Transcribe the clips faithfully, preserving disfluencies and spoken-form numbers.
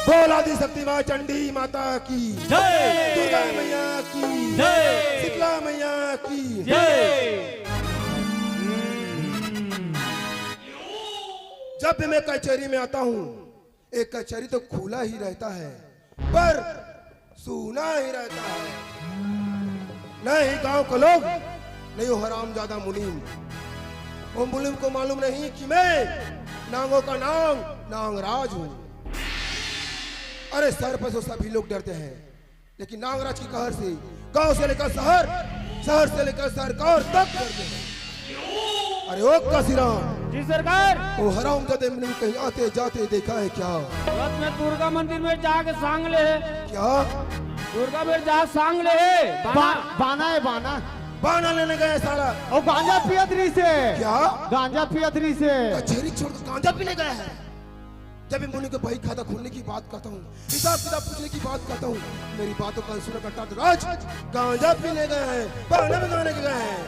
भोला दी शक्ति माँ चंडी माता की जय। दुर्गा मैया की जय। शीतला मैया की जय। जब भी मैं कचहरी में आता हूँ, एक कचहरी तो खुला ही रहता है, पर सूना ही रहता है। न ही गांव का लोग, न ही वो हरामजादा मुनीम। वो मुनीम को मालूम नहीं कि मैं नांगों का नांग नांगराज हूँ। अरे, सर पर तो सभी लोग डरते हैं, लेकिन नांगराज की कहर से गांव से लेकर शहर, शहर से लेकर सरकार तक डरते हैं। अरे ओ काशीराम, जी सरकार। वो हरामजादे मुनीम कहीं आते जाते देखा है क्या? रात में दुर्गा मंदिर में जाके सांग ले। क्या? दुर्गा में जा सांग ले। बाना, बा-, बाना है, बाना। बाना लेने गए साला। और गांजा पियत रही से। क्या? गांजा पियत रही से। कचहरी छोड़ के गांजा पीने गया है। जब भी मुनीम के बही खाता खोलने की बात करता हूँ, हिसाब किताब पूछने की बात करता हूँ, मेरी बातों का सुना करता तो राज गांजा पीने गए हैं, बाना बनाने के गए हैं।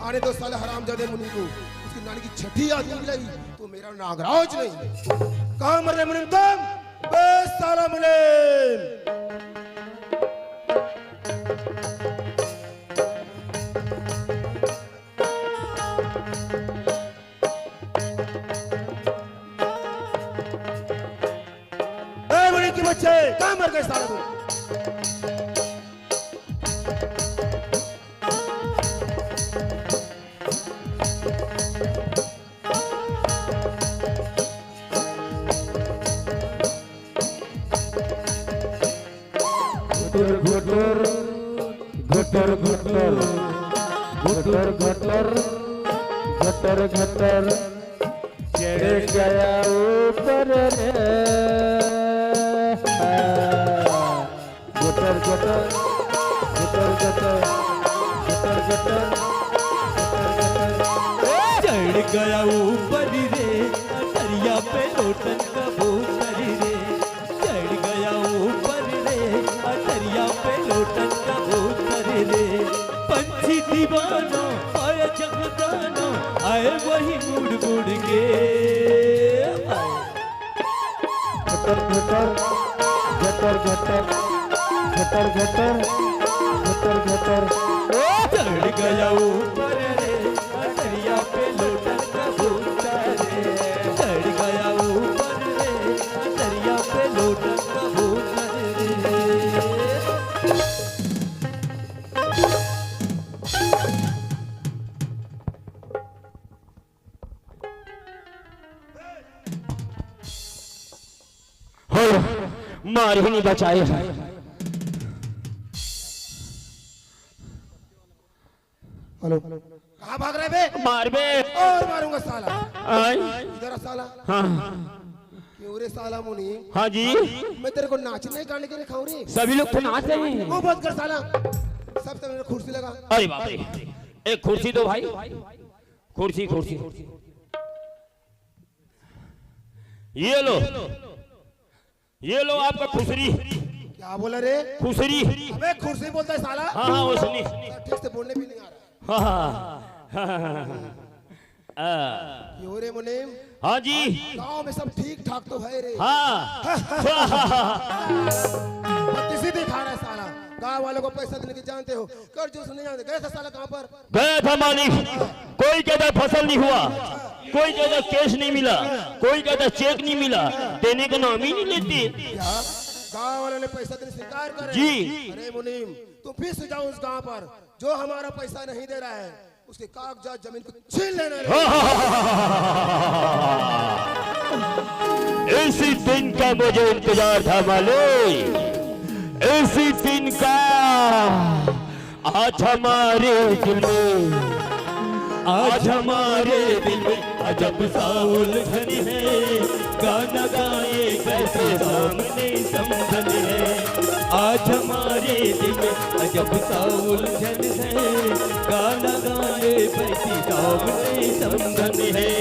आने दो साले हरामजादे मुनीम को, उसकी नानी की छठी याद नहीं लगी तो मेरा नागराज नहीं। कहाँ मर रहे मुनीम तुम? बे साला मुनीम। ए, बड़े की बच्चे, कहाँ मर गए साले तुम? घुटुर घुटुर, घुटुर घुटुर, घुटुर घुटुर, घुटुर घुटुर, चढ़ गया ऊपर रे। घुटुर घुटुर, घुटुर घुटुर, घुटुर घुटुर, घुटुर घुटुर। चढ़ गया ऊपर रे, अटरिया पे लोटन कबूतर रे। चढ़ गया ऊपर रे, अटरिया पे लोटन कबूतर रे। पंछी दीवाना, आया जगदाना, आए वही मुड़ मुड़ के। घटर घटर, घटर घटर, घटर घटर, घटर घटर। ओ चढ़ गया ऊपर रे, अटरिया पे लोटन कबूतर रे। चढ़ गया ऊपर रे, अटरिया पे लोटन कबूतर रे। हो, मार ही नहीं बचाए। हेलो। कहाँ भाग रहे बे? मार बे। और मारूंगा साला। आय। इधर आ साला। हाँ। क्यों रे साला मुनीम? हाँ जी। मैं तेरे को नाचने गाने के लिए खाऊं रे। सभी लोग तो नाच रहे हैं। वो बंद कर साला। सब तो मेरे कुर्सी लगा। अरे बाप रे। एक कुर्सी दो भाई। कुर्सी, कुर्सी। ये लो, ये लो आपका खुसरी। क्या बोला रे? खुसरी। अबे खुसरी बोलता है साला। हाँ, हाँ, वो सुनी। ठीक से बोलने भी नहीं आ रहा। हाँ, हाँ, हाँ, हाँ, हाँ। आ। क्यों रे मुनीम? हाँ जी। गांव में सब ठीक ठाक तो है रे। हाँ। बत्तीसी दिखा रहा है साला। गांव वालों को पैसा देने की जानते हो, कर जो नहीं जानते। गया था साला कहाँ पर? गया था मालिक, कोई कहता फसल नहीं हुआ, कोई कहता कैश नहीं मिला, कोई कहता चेक नहीं मिला, देने का नाम ही नहीं लेते। क्या? गांव वालों ने पैसा देने से इनकार करे? जी। अरे मुनीम, तुम फिर से जाओ उस गांव पर, जो हमारा पैसा नहीं दे रहा है, उसके कागजात जमीन को छीन लेना रे। इसी दिन का मुझे इंतजार था मालिक, इसी दिन का। आज हमारे दिल में, आज हमारे दिल में अजब सा उलझन है, गाना गाए कैसे सामने समझन है। आज हमारे दिल में अजब सा उलझन है, गाना गाए कैसे सामने समझन है।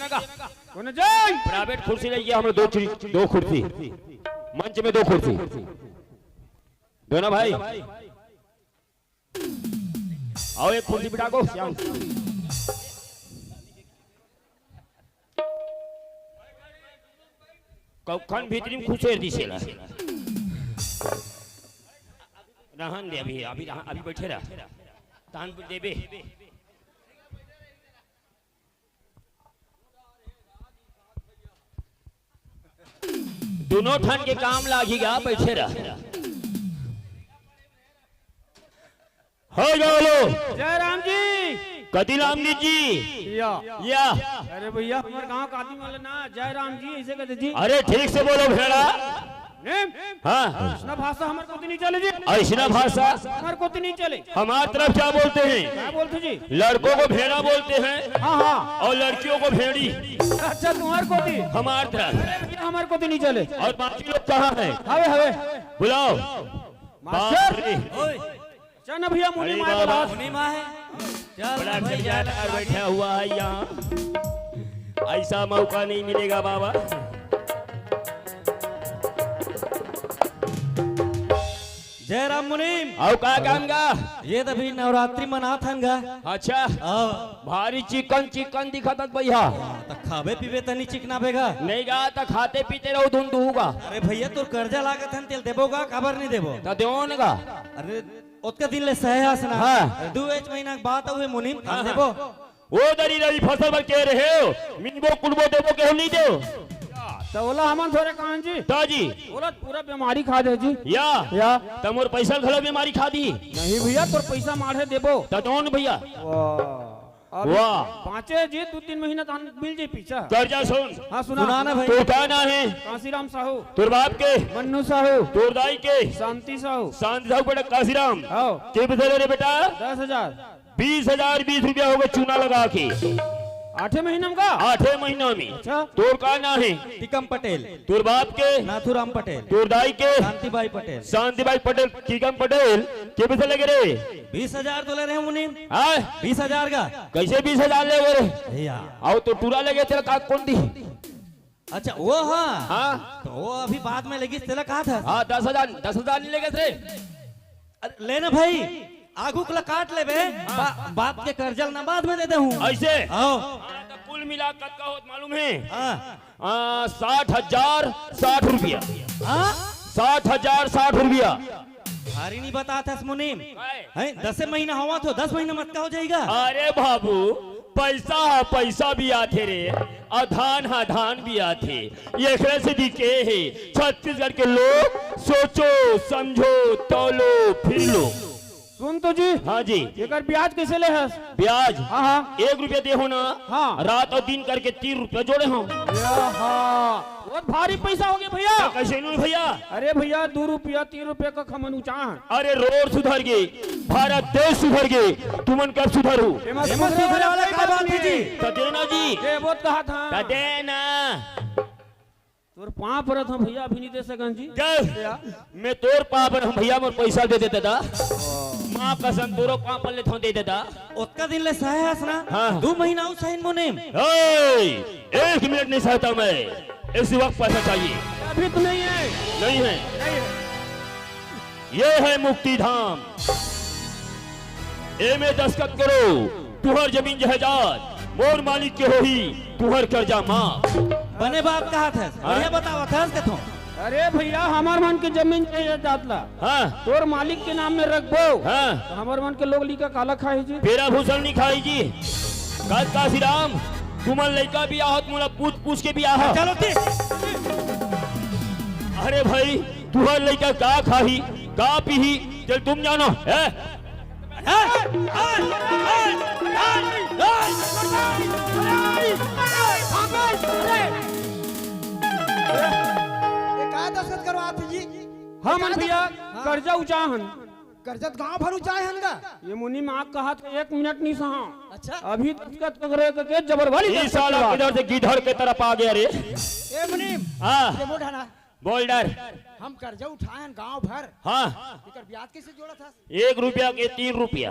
कोन जाई? प्राइवेट कुर्सी लेके हमरे दो चीज, दो कुर्सी, मंच में दो कुर्सी, दोनों भाई। अउ एक कुर्सी बिठा को, श्याम। कखन भीतरी में खुसेर दिस ला। रहन दे अभी, अभी, अभी बैठे रह। तान देबे। दुनों ठन के काम लागी गा, बैठे रह। हो गया बोलो। जय राम जी। कति राम जी जी। या। या। अरे भैया, हमर गांव के आदमी वाले ना, जय राम जी ऐसे कहते जी। अरे ठीक से बोलो भेड़ा। नहीं। हाँ। अइसना भाषा हमर कोती नहीं चले जी। अइसना भाषा? हमर कोती नहीं चले। हमार तरफ क्या बोलते हैं? क्या बोलते जी? लड़कों को भेड़ा बोलते हैं। हाँ, हाँ। और लड़कियों को भेड़ी। अच्छा, तुम्हार कोती? हमार तरफ। अरे भैया, हमर कोती नहीं चले। और बाकी लोग कहाँ हैं? हवे, हवे। बुलाओ। मास्टर। बाप रे। चल ना भैया, मुनि अरे माय बाबा। बोला। मुनि माय। चल बड़ा भाई, जमींदार चल। बैठा हुआ है यहाँ, ऐसा मौका नहीं मिलेगा बाबा। जय राम मुनीम। अउ का काम गा? ये तो अभी नवरात्रि मनात हन गा। अच्छा। हाँ। भारी चिकन चिकन दिखत हस भैया। त खाबे पीबे तनी चिकना बेगा। नहीं गा, त खाते पीते रहो धुन दुहू गा। अरे भैया, तोर कर्जा लागत हन, तेला देबो गा, काबर नहीं देबो? त देओ न गा। अरे ओतका दिन ले सहे हस ना। हाँ। दू एक महीना के बात हुए मुनीम, हाँ, हाँ। देबो। ओ दरी रवि फसल बर के रहे हो, मिलबो कुलबो देबो के नहीं देओ? त ओला हमन थोरे कहन जी। त जी। ओला पूरा बीमारी खा दे जी। या। या। त मोर पैसा घलो बीमारी खा दी। नहीं भैया, तोर पैसा माढ़े देबो। त कौन भैया? वाह। अभी वाह। पाँचे जी, दू तीन महीना त हम मिल जाई पीछा। कर्जा सुन। हाँ, सुना। सुना ना भाई। तोर का नाम है? काशीराम साहू। तोर बाप के? मन्नू साहू। तोर दाई के? शांति साहू। शांति साहू बेटा काशीराम। हाँ। के पैसा ले रे बेटा? दस हजार। बीस हजार बीस रुपया हो गए चूना लगा के। आठे महीना में का? आठे महीना में। अच्छा। तोर का नाम है? टिकम पटेल। तोर बाप के? नाथूराम पटेल। तोर दाई के? शांतिबाई पटेल। शांतिबाई पटेल, टिकम पटेल। के पैसा लगे रे? बीस हजार तो ले रहे हैं मुनीम। हाँ? बीस हजार का। कैसे बीस हजार ले रे? भैया। अउ तो टूरा लगे तेरा का कौन दी? अच्छा, वो हाँ। हाँ। तो वो अभी बाद में लेगिस, तेला कहा था? हाँ, दस हजार, दस हजार नहीं लेगे रे। अरे, लेना भाई, आगू के ला काट लेबे, हाँ। बा-, बाप के कर्जा ला बाद में दे दे हूँ। ऐसे? हाँ। हाँ, तो कुल मिला कतका होत मालूम है? हाँ। आ, साठ हजार साठ रुपया। हाँ? साठ हजार साठ रुपया। भारी नहीं बतात हस मुनीम। काय? हैं, दसे महीना होवत हो, दस महीना म अतका हो जाएगा। अरे बाबू, पैसा ह, पैसा भी आथे रे, अउ धान ह, धान भी आथे। एकरे से दिखे हे, छत्तीसगढ़ के लोग सोचो, समझो, तौलो, फिर लो। सुन तो जी। हाँ जी। एकर ब्याज कैसे ले हस? ब्याज? हाँ, हाँ। एक रुपया दे हो ना, हाँ। रात अउ दिन करके तीन रुपया जोड़े हो। या हाँ। बहुत भारी पैसा हो गया भैया। तो कैसे नहीं भैया? अरे भैया, दू रुपया, तीन रुपया का खमन ऊंचा है। अरे रोड सुधर गे, भारत देश सुधर गे, तुमन कब सुधरहू? एमा एमा सुधरे सुधरे वाला वाला का बात है जी? तो देना जी। ये बहुत कहा था। तो देना। तोर पाँव परत हूँ भैया, अभी नहीं दे सकन जी। चल, या। मैं तोर पाँव पर हूँ भैया, मोर पैसा दे दे दादा। माँ कसम, तोरो पाँव पर लेथों दे दादा। ओतका दिन ले सहे हस ना? हाँ। दू महीना अउ सहिन मुनीम। ए, एक मिनट नहीं सहता मैं, इस वक्त पैसा चाहिए। अभी तो नहीं है। नहीं है। नहीं है। ये है मुक्ति धाम। एमे दस्तखत करो, तुहर जमीन जायदाद मोर मालिक के होही, तुहर कर्जा माफ। बने बात कहत हस, हाँ? बढ़िया बतावत हस कथों। अरे भैया, हमर मन के जमीन जायदाद ला हाँ। तोर मालिक के नाम में रखबो, हाँ। तो हमर मन के लोग लइका काला खाही जी? पेरा भूसा नहीं खाही जी। का काशीराम, तुमन लइका भी आहत, मोला पूछ पूछ के भी आहा। चलो ती। अरे भाई, तुहर लइका का खाही, का पीही, चल तुम जानो, है? ये का दस्तखत करवात जी? हमन भैया हाँ। कर्जा उचाहन। कर्जा त गांव भर उचाहे हन गा। ये मुनीम आग कहत एक मिनट नहीं सहा। अच्छा। अभी दस्तखत करे के जबर वाली ई दस्तखत साला करवा। किधर से गिधड़ के तरफ आ गया रे? ए मुनीम, हाँ। ये मोढ़ा ना। बोल डर। हम कर्जा उठाए हन गांव भर। हाँ। एकर ब्याज कैसे जोड़त हस? एक रुपया के तीन रुपया।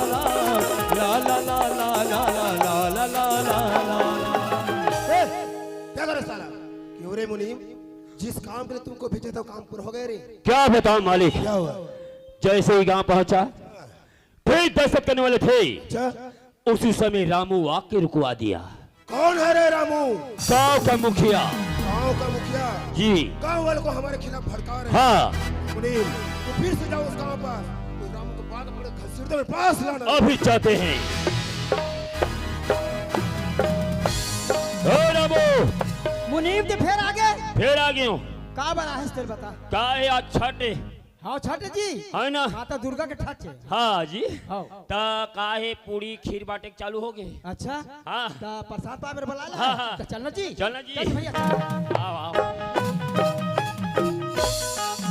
ला ला ला ला ला ला ला ला ला ला ला ला। ए, क्या करे साला? क्यों रे मुनीम, जिस काम के लिए तुमको भेजे था, वो काम पूरा हो गया रे? क्या बताऊं मालिक, क्या हुआ? जैसे ही गांव पहुंचा, फिर दस्तखत करने वाले थे, अच्छा। उसी समय रामू आके रुकवा दिया। कौन है रे रामू? गांव का मुखिया। गांव का मुखिया? जी। गांव वालों को हमारे खिलाफ भड़का रहे हैं। हाँ। मुनीम, तो फिर से जाओ उस गांव पर, उस रामू को बांध पकड़ घसीटते हुए पास लाना। अभी जाते हैं। ओ रामू। मुनीम जी फिर आ गए? फिर आ गए हूँ। का बड़ा है तेरे बता? का है आज छठ है? हाँ, छठ जी। है ना? माता दुर्गा के छठ है। हाँ जी। हाँ। त का हे, पूड़ी खीर बांटे के चालू हो गए? अच्छा। हाँ। त प्रसाद पाए बर बुला ला। हाँ, हाँ। त चलना जी। चलना जी। चल भैया। आओ, आओ।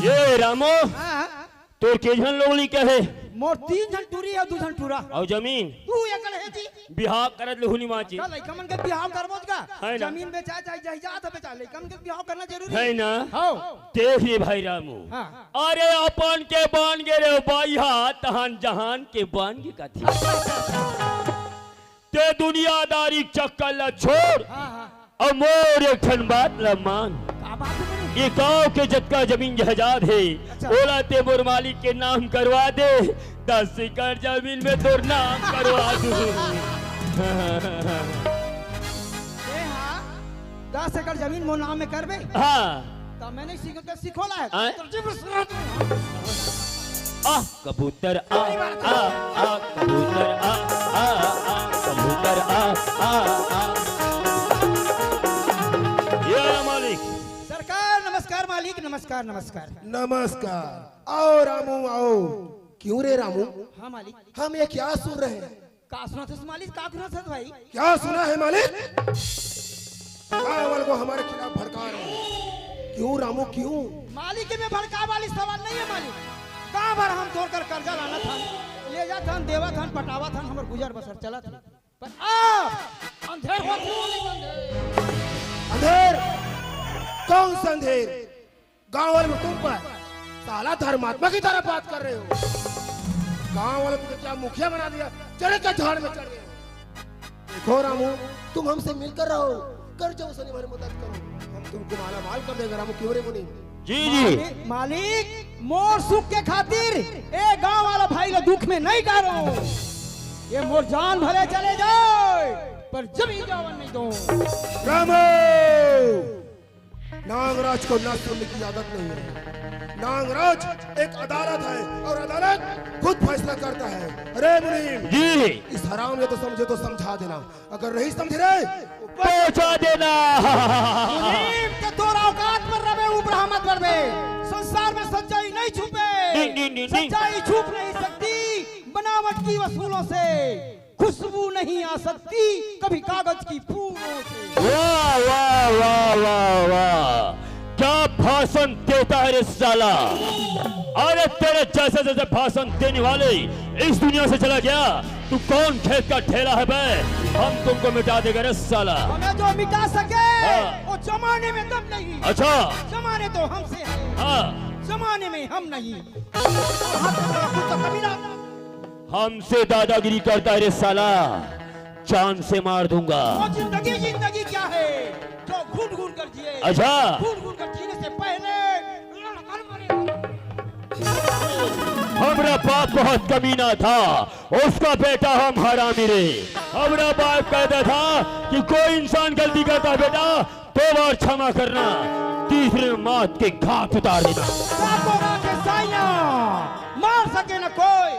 ये रामो, हाँ, हाँ। तोर के झन लोग ली कहे? मोर तीन झन टूरी अउ दू झन टूरा। अउ जमीन? दू एकड़ है जी। बिहाव करत ले हुनी माची। का लइका मन के बिहाव करबो का? है ना? जमीन बेचा चाहे जायदाद बेचा, लइका मन के बिहाव करना जरूरी है ना? हाँ। देख रे भाई रामू। हाँ। अरे अपन के बन गे रे बाई हा, तहन जहान के बन गे कथे। ते दुनियादारी चक्कर ला छोड़। हाँ, हाँ। अउ मोर एक ठन बात ला मान। का बात है? ये गांव के जतका जमीन जायदाद है, अच्छा। ओला ते मोर मालिक के नाम करवा दे। दस एकड़ जमीन में तोर नाम करवा दूं। ए हाँ, दस एकड़ जमीन मोर नाम में करबे? हाँ। त मैं नहीं सीखो, त सिखोला है। आय? तो जीव सुना तू। आ कबूतर आ, आ, आ कबूतर आ, आ, आ कबूतर आ, आ, आ। ये रहा मालिक। सरकार नमस्कार, मालिक नमस्कार, नमस्कार। नमस्कार। आओ रामू आओ। क्यों रे रामू? हाँ मालिक। हम ये क्या सुन रहे हैं? का सुना था मालिक, का सुना था भाई? क्या सुना है मालिक? गांव वालों को हमारे खिलाफ भड़का रहे हैं। क्यों रामू, क्यों? मालिक, में भड़का वाली सवाल नहीं है मालिक। गांव भर हम तोड़ कर कर्जा लाना था, ले जा था, देवा था, पटावा था, हमर गुजर बसर चला था। पर आ अंधेर होत हे, अंधेर। अंधेर? कौन सा अंधेर? गांव वाले में तुम पर, साला धर्मात्मा की तरह बात कर रहे हो। गांव वाले तुझे क्या मुखिया बना दिया, चढ़े क्या झाड़ में चढ़ गए हो? देखो रामू, तुम हमसे मिलकर रहो, कर जाओ सनी हमारी मदद करो, हम तुमको माला माल कर देंगे रामू, क्यों रे मुनीम? जी, जी। मालिक, मालिक, मोर सुख के खातिर ए गांव वाला भाई ला दुख में नहीं डालो। ये मोर जान भले चले जाए, पर जमीन जावन नहीं दो। रामू! नागराज को ना सुनने की आदत नहीं है। नागराज एक अदालत है और अदालत खुद फैसला करता है। अरे मुनीम, जी। इस हराम ने तो समझे तो समझा देना, अगर नहीं समझ रहे तो पहुंचा देना। मुनीम, ते तोर औकात पर रहे, ऊपर मत बढ़बे। संसार में सच्चाई नहीं छुपे। डिंग, डिंग, डिंग, डिंग। सच्चाई छुप नहीं सकती बनावट की वसूलों से। खुशबू नहीं आ सकती कभी कागज की फूलों से। वाह, वाह, वाह, वाह, वाह। क्या भाषण देता है रे साला। अरे तेरे जैसे जैसे भाषण देने वाले इस दुनिया से चला गया, तू कौन खेत का ठेला है बे? हम तुमको मिटा देगा रे साला। हमें जो मिटा सके, हाँ। वो जमाने में दम नहीं। अच्छा। जमाने तो हमसे है। हाँ। जमाने में हम नहीं। और हाथ में कुत्ता कमीना। हमसे दादागिरी करता है रे साला, जान से मार दूंगा। वो जिंदगी, जिंदगी क्या है जो घूट घूट कर जिए? अच्छा। घूट घूट कर जीने से पहले लड़कर मरे। हमरा बाप बहुत कमीना था, उसका बेटा हम हरामी रे। हमारा बाप कहता था कि कोई इंसान गलती करता बेटा तो बार क्षमा करना, तीसरे मौत के घाट उतार देना। सातों राह के साइयां, मार सके न कोई,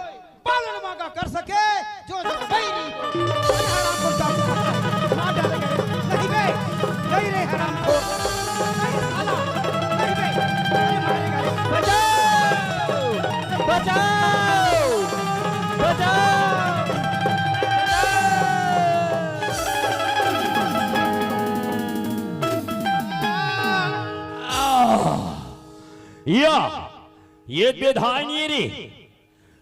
पालन मांगा कर सके जो जग बैरी। अरे हराम को जान मार डालेगा रे। नहीं बे, नहीं रे हराम को। नहीं साला, नहीं बे, अरे मारेगा रे। बचाओ, बचाओ, बचाओ। या, ये बेधाय नहीं रे,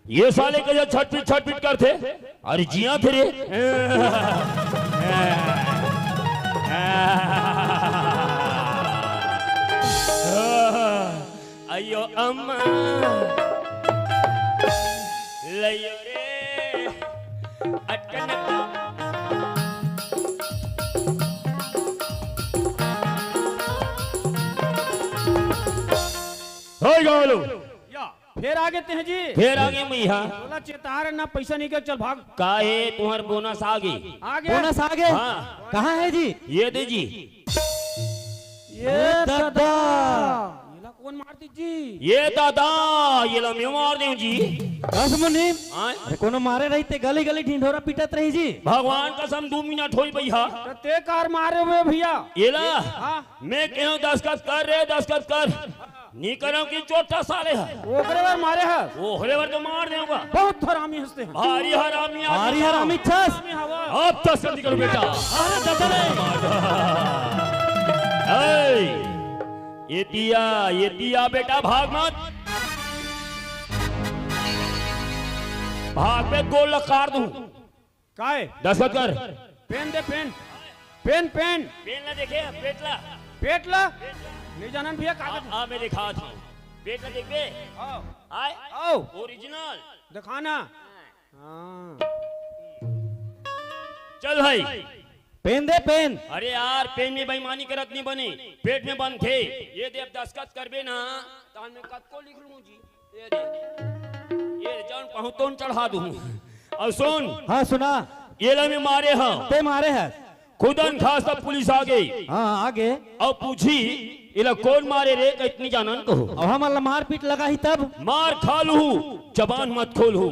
ये साले कइसे छटपिट छटपिट करथे। अरे जिया थे रे। अयो अम्मा, लइयो रे, अटकन। होय गा लो। या, फेर आगे तेह जी। फेर आगे मइहा। तोला चेतार ना, पैसा नइ के, चल भाग। काहे तुहर बोनस आगे? आगे। बोनस आगे? हाँ। कहाँ हे जी? ये दे जी। ये दादा। येला कोन मार दिस जी? ये दादा, येला मैं मार देंव जी। कस मुनीम। आय? अरे कोनो मारे रहिस ते गली गली ढिंढोरा पीटत रहिस जी। भगवान कसम दू मिनट होय भइया। त तें काबर मारे हवे भइया? येला हाँ। मैं कहेंव दस्खत कर रे, दस्खत कर। नइ करंव कि चोट्टा साले ह। ओकरे बर मारे हस? ओकरे बर तो मार देंव गा। बहुत हरामी हस तें। भारी हरामी आदमी। भारी हरामी छस। हरामी हवस। अब दस्खत करो बेटा। अरे दादा रे। ए, ये दिया, ये दिया बेटा, भाग मत। भाग बे, गोड़ ला काट दूं। काय? दस्खत कर। पेन दे, पेन। PAN, PAN. पेन ला देखे, पेट ला। पेट ला? नइ जानन भइया, आ, कागज। आ, मैं दिखात हंव। पेट ला देखबे। आओ। आय। आओ। ओरिजिनल। दिखाना। हाँ। चल भाई। पेन दे पेन। अरे यार, पेन में बेईमानी करत नइ बने, पेट में बनथे। ये दे, अब दस्खत करबे ना, त मैं कतको लिख लूं जी। ये दे, ये जौन कहूं तौन चढ़ा दूं। अउ सुन, हाँ सुना। येला मैं मारे हंव। तें मारे हस। खुदन खास तब पुलिस आगे। हाँ आगे। अउ पूछी, "एला कोन मारे रे, कइतनी जानन कहो।" अउ हमन ला मारपीट लगाही तब? मार खा लूहू, जबान मत खोलहू।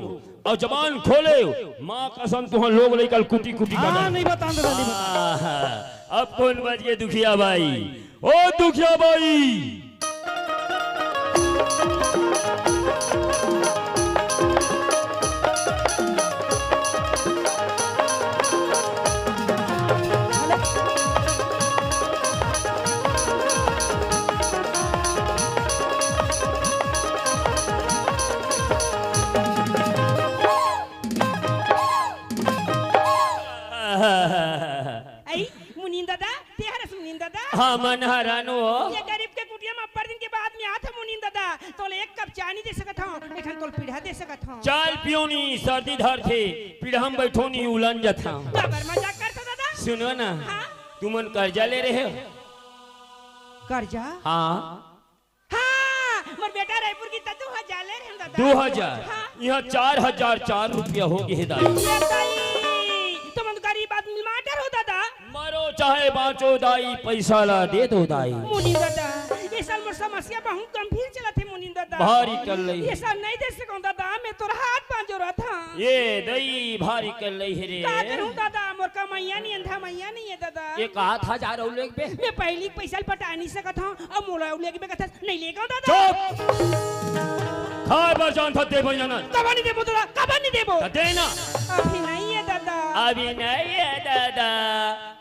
अउ जबान खोले, माँ कसम तुहर लोग लइका ल कुटी कुटी हाँ काटहूं। नइ बतान दादा, नइ बतान। आहा, अब कोन बच गे दुखिया बाई? ओ दुखिया बाई। अई, मुनीन दादा, तें हरस मुनीन दादा? हमन हरन वो। ये गरीब के कुटिया म अब्बड़ दिन के बाद में आत हंव मुनीन दादा। तोला एक कप चाय नइ दे सकत हंव, एक ठन तोला पीढ़ा दे सकत हंव। चल पियोनी, सर्दी धरथे, पीढ़ा म बइठोनी, उलन जथंव। काबर मजाक करथस दादा? सुनो ना, हाँ? तुमन कर्जा ले रहे हो? कर्जा? हाँ। हाँ, मोर बेटा रायपुर गे त दू हजार ले रहे हंव दादा। दू हजार? हाँ। इहाँ चार हजार चार रुपया हो गे हे दाई। ए दाई, तुमन गरीब आदमी माटर हो दादा। मरो चाहे बाँचो दाई, पइसा ला दे दो दाई। मुनीन दादा, ये साल मोर समस्या बहुत गंभीर चलत हे मुनीन दादा। भारी कर ले। ये साल नइ दे सकंव दादा, मैं तोर हाथ पाँव जोरत हंव। ये दई भारी कर ले हे रे। का करहूं दादा, मोर कमइया नइ हे, धमइया नइ हे दादा। एक आध हजार अउ लेगबे। मैं पहिली के पइसा ल पटा नइ सकत हंव, अब मोला अउ लेगबे कथस, नइ लेगंव दादा। चुप। खाय बर जानथस देबो या नइ? काबर नइ देबो दादा, काबर नइ देबो? त दे ना। अभी नइ हे दादा। अभी नइ हे दादा।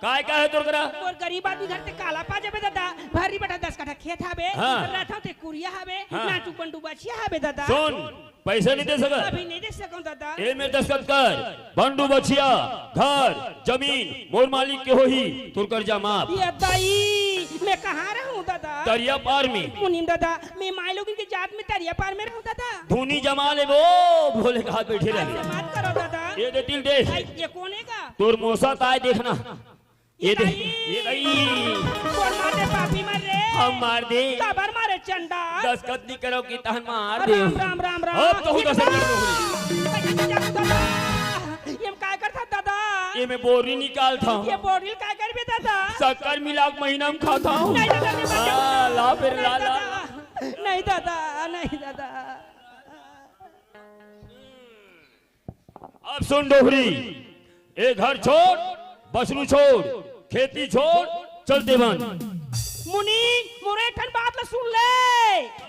काय का हे तोर करा? मोर गरीब आदमी घर ते काला पा जाबे दादा। भर्री बटा दस कट्ठा खेत हाबे, हाँ। रथव ते कुरिया हाबे, हाँ। नाचू पंडू बछिया हाबे दादा। सुन, पइसा नइ दे सकस। अभी नइ दे सकंव दादा। ए मेर दस्खत कर, पंडू बछिया, घर, जमीन, मोर मालिक के होही, तोर कर्जा माफ। ए दाई, मैं कहाँ रहूं दादा? तरिया पार में। मुनीन दादा, मैं माईलोगिन के जात में तरिया पार में रहूं दादा। धुनी जमा लेबो, भोले के हाथ बइठे रहे। अइसे मत करो दादा। ए दे तिल दे। आई, ये कोन हे गा? तोर मोसा ताय देखना। ए दे, ए दई। कोन मार दे पापी मर रे? हम मार दे। काबर मारे चंडा? दस्खत नइ करव कि तहन मार दे। राम, राम, राम, राम। अब तो हूँ ये दस्खत का? कर दो। ये में काय करथा दादा? ये में बोरी निकालथा। ये बोरी ल काय करबे दादा? शक्कर मिला के महीना में खाता हूँ। नहीं दादा, नहीं दादा। हाँ, ला फिर, ला, नहीं ला। दादा, नहीं दादा, नहीं दादा। अब सुन डोहरी, ए घर छोड़, बछरू छोड़, खेती छोड़, चल देवन। मुनीन, मोर एक ठन बात ला सुन ले।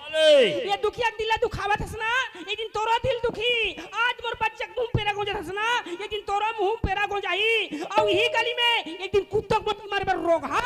अरे। ये दुखिया के दिल ला दुखावत हस ना, एक दिन तोरो दिल दुखी। आज मोर बच्चा के मुंह पेरा गोंजत हस ना, एक दिन तोरो मुंह पेरा गोंजाही। अउ इही गली में एक दिन कुत्ता के मत मारे बर रोगहा।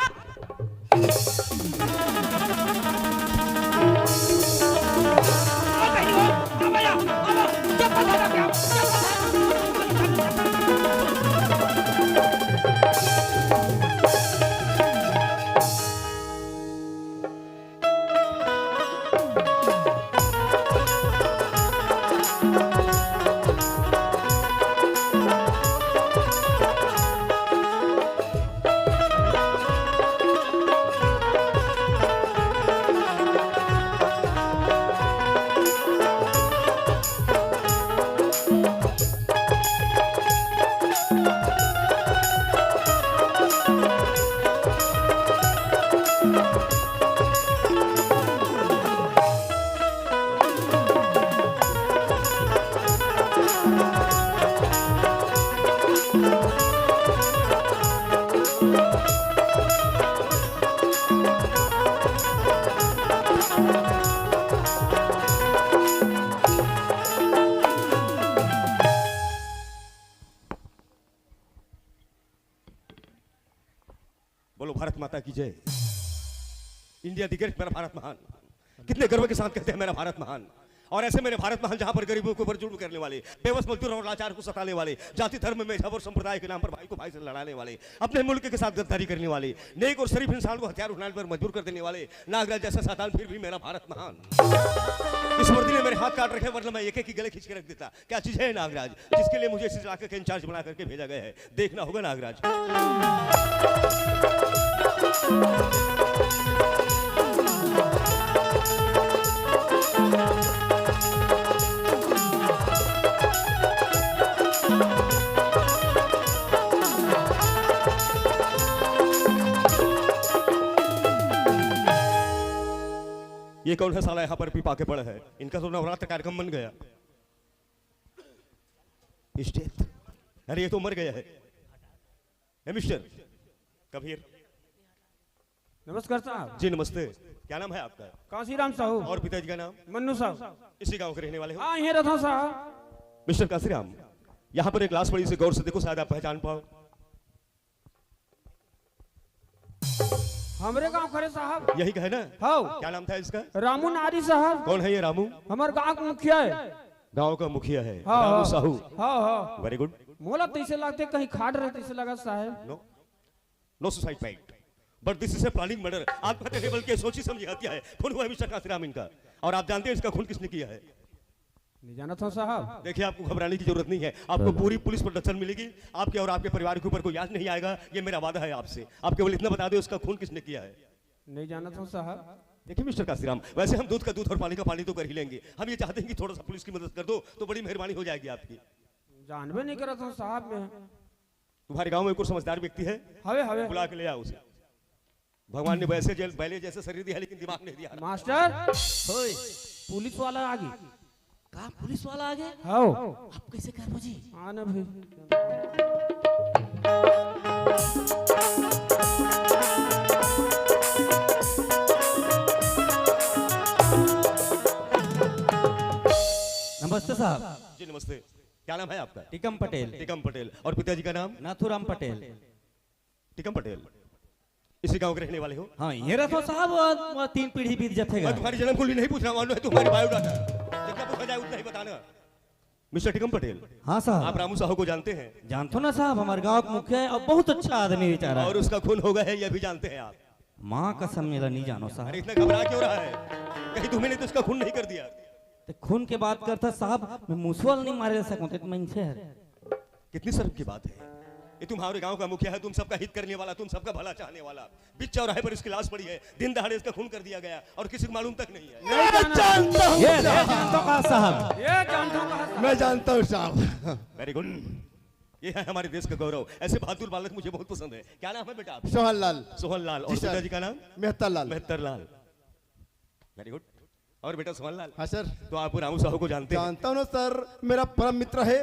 बोलो भारत माता की जय। इंडिया द ग्रेट, मेरा भारत महान। कितने गर्व के साथ कहते हैं मेरा भारत महान। और ऐसे मेरे भारत महान, जहां पर गरीबों के ऊपर जुल्म करने वाले, बेबस मजदूर और लाचार को सताने वाले, जाति धर्म मजहब और संप्रदाय के नाम पर भाई को भाई से लड़ाने वाले, अपने मुल्क के साथ गद्दारी करने वाले, नेक और शरीफ इंसान को हथियार उठाने पर मजबूर कर देने वाले नागराज जैसा शैतान, फिर भी मेरा भारत महान। इस वर्दी ने मेरे हाथ काट रखे, वरना मैं एक एक की गले खींच के रख देता। क्या चीज है नागराज, जिसके लिए मुझे इस इलाके के इंचार्ज बना करके भेजा गया है? देखना होगा नागराज। ये कौन है साला, यहाँ पर पी पा के पड़ा है? इनका तो नवरात्र कार्यक्रम बन गया। स्टेप। अरे, ये तो मर गया है। ए मिस्टर कबीर। नमस्कार साहब। जी नमस्ते। क्या नाम है आपका? कांसीराम साहू। और पिताजी का नाम? मन्नू साहू। इसी गांव के रहने वाले हो? हाँ, यहीं रहता हूँ साहब। मिस्टर कांसीराम, यहाँ पर एक लाश पड़ी, इसे गौर से देखो, शायद आप पहचान पाओ। हमरे गांव खरे साहब। यही का है ना? हाँ। क्या नाम था इसका? रामू नारी साहब। कौन है ये रामू? हमारे गांव का मुखिया है। गांव का मुखिया है हाँ, रामू हाँ। साहू। हाँ, हाँ। वेरी गुड। मोला तैसे लगते कहीं खाट रहे तैसे लगा साहब। नो, नो सुसाइड पैक्ट, बट दिस इज ए प्लानिंग मर्डर। आत्महत्या नहीं बल्कि सोची समझी हत्या है। खून हुआ है मिस्टर कांसीराम इनका। और आप जानते हैं इसका खून किसने किया है? नहीं जानत हूँ साहब। देखिए, आपको घबराने की जरूरत नहीं है। आपको पूरी पुलिस प्रोटेक्शन मिलेगी। आपके और आपके परिवार के ऊपर कोई आंच नहीं आएगा, ये मेरा वादा है आपसे। आप केवल इतना बता दो, इसका खून किसने किया है? नहीं जानत हूँ साहब। देखिए मिस्टर कांसीराम, वैसे हम दूध का दूध और पानी का पानी तो कर ही लेंगे। हम ये चाहते हैं कि थोड़ा सा पुलिस की मदद कर दो तो बड़ी मेहरबानी हो जाएगी आपकी। जानबे नहीं करत हूँ साहब मैं। तुम्हारे गांव में कोई समझदार व्यक्ति है? हवे, हवे। बुला के ले आओ उसे। भगवान ने वैसे जेल, बैले जैसे शरीर दिया, लेकिन दिमाग नहीं दिया। मास्टर, ओए। पुलिस वाला आ गई। का पुलिस वाला आ गए? हाँ। आप कैसे कर जी? हाँ ना भाई। नमस्ते साहब। जी नमस्ते। क्या नाम है आपका? टिकम पटेल। टिकम पटेल। और पिताजी का नाम? नाथूराम पटेल। टिकम पटेल, इसी गांव के रहने वाले हो? हाँ, ये रथो साहब, वो, वो तीन पीढ़ी बीत जाते और तुम्हारी जन्म कुंडली नहीं पूछना, मालूम है तुम्हारी बायोडाटा, जितना पूछा जाए उतना ही बताना। मिस्टर टिकम पटेल, हाँ साहब। आप रामू साहू को जानते हैं? जानते हो ना साहब, हमारे गांव का मुखिया है और बहुत अच्छा आदमी बेचारा। और उसका खून हो गया है, ये भी जानते हैं आप? माँ कसम, मेरा नहीं जानो साहब। अरे, इतना घबरा क्यों रहा है? कहीं तुम्हें नहीं तो उसका खून नहीं कर दिया? तो खून के बात करता साहब, मैं मुसवा नहीं मारे सकूं, तो मैं इनसे है। कितनी शर्म की बात है। ये तुम्हारे गांव का मुखिया है, तुम सबका हित करने वाला, तुम सबका भला चाहने वाला। बीच चौराहे पर इसकी लाश पड़ी है, दिन दहाड़े इसका खून कर दिया गया और किसी को मालूम तक नहीं है। मैं जानता हूँ ये, ये साहब। जानता हूँ साहब। ये जानता हूँ साहब। मैं जानता हूँ साहब। वेरी गुड। ये है हमारे देश का गौरव। ऐसे बहादुर बालक मुझे बहुत पसंद है। क्या नाम है बेटा आपका? सोहन लाल। सोहन लाल। और जी सर। पिताजी का नाम? मेहतर लाल। मेहतर लाल। वेरी गुड। और बेटा सोहन लाल, हाँ सर। तो आप रामू साहू को जानते हैं? जानता हूँ ना सर, मेरा परम मित्र है।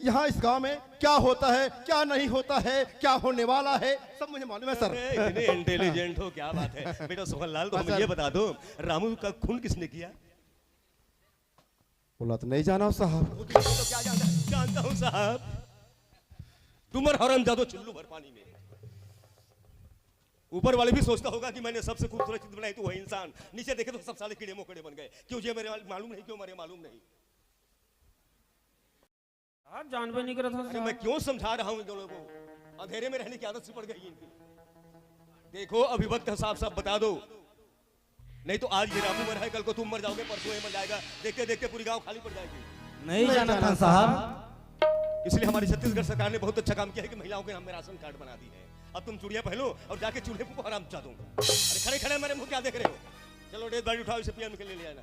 यहाँ इस गांव में क्या होता है, क्या नहीं होता है, क्या होने वाला है, सब मुझे मालूम है सर। अरे, इतने इंटेलिजेंट हो, क्या बात है। बेटा सोहन लाल, तो हाँ हमें सर। ये बता दो, रामू का खून किसने किया? बोला तो नहीं जाना साहब। वो तो क्या जानता, जानता हूँ साहब। तुम और हरामजादो चुल्लू भर पानी में। ऊपर वाले भी सोचता होगा कि मैंने सबसे खूबसूरत चीज बनाई, तो वही इंसान। नीचे देखे तो सब साले कीड़े मकोड़े बन गए। क्यों जे मेरे माल-, मालूम नहीं, क्यों मरे मालूम नहीं। आप जानबे नहीं करत हो अरे, साहब। मैं क्यों समझा रहा हूँ इन दोनों को? अंधेरे में रहने की आदत सी पड़ गई इनकी। देखो, अभी वक्त है साफ साफ बता दो, नहीं तो आज ये रामू मरा है, कल को तुम मर जाओगे, परसों ये मर जाएगा। देखते देखते पूरी गांव खाली पड़ जाएगी। नहीं नहीं जाना जाना था साहब। इसलिए हमारी छत्तीसगढ़ सरकार ने बहुत अच्छा काम किया है कि महिलाओं के नाम में राशन कार्ड बना दी है। अब तुम चूड़ियां पहनो और जाके चूल्हे फूको, हरामजादों। अरे खड़े खड़े मेरे मुंह क्या देख रहे हो? चलो डेड बॉडी उठाओ, इसे पीएम के लिए ले जाना।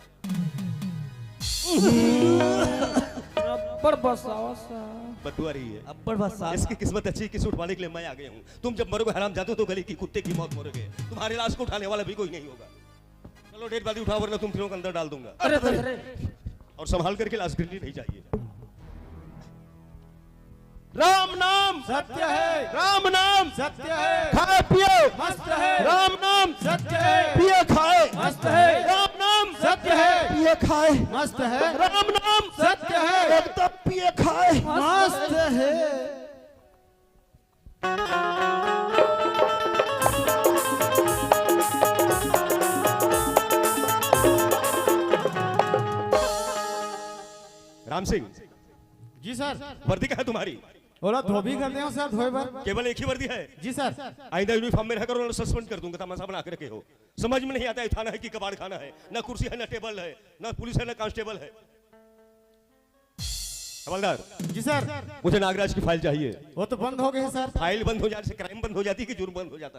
अब्बड़ बसावा साहब। बदबू आ रही है। अब्बड़ बसावा। इसकी किस्मत अच्छी कि सूट वाले के लिए मैं आ गया हूँ। तुम जब मरोगे हरामजादों, तो गली की कुत्ते की मौत मरोगे। तुम्हारे लाश को उठाने वाला भी कोई नहीं होगा। चलो डेड बॉडी उठाओ, वरना तुम तीनों को अंदर डाल दूंगा। अरे, अरे, अरे। और संभाल करके लाश गिरनी नहीं चाहिए। राम नाम सत्य है। राम नाम सत्य है। खाए पिए मस्त है। राम नाम सत्य है। पिए खाए मस्त है। राम नाम सत्य है। पिए खाए मस्त है। राम नाम सत्य है। एकदम पिए खाए मस्त है। राम सिंह, जी सर। वर्दी कहाँ है तुम्हारी? ओला धोबी कर दे सर, धोए बर। केवल एक ही वर्दी है? जी सर। आइंदा यूनिफॉर्म में रहकर उन्हें सस्पेंड कर दूंगा, तमाशा बना के रखे हो। समझ में नहीं आता है, थाना है कि कबाड़ खाना है, ना कुर्सी है, ना टेबल है, ना पुलिस है, ना कांस्टेबल है। हवलदार, जी सर। मुझे नागराज की फाइल चाहिए। वो तो बंद हो गए सर। फाइल बंद हो जाने से क्राइम बंद हो जाती है कि जुर्म बंद हो जाता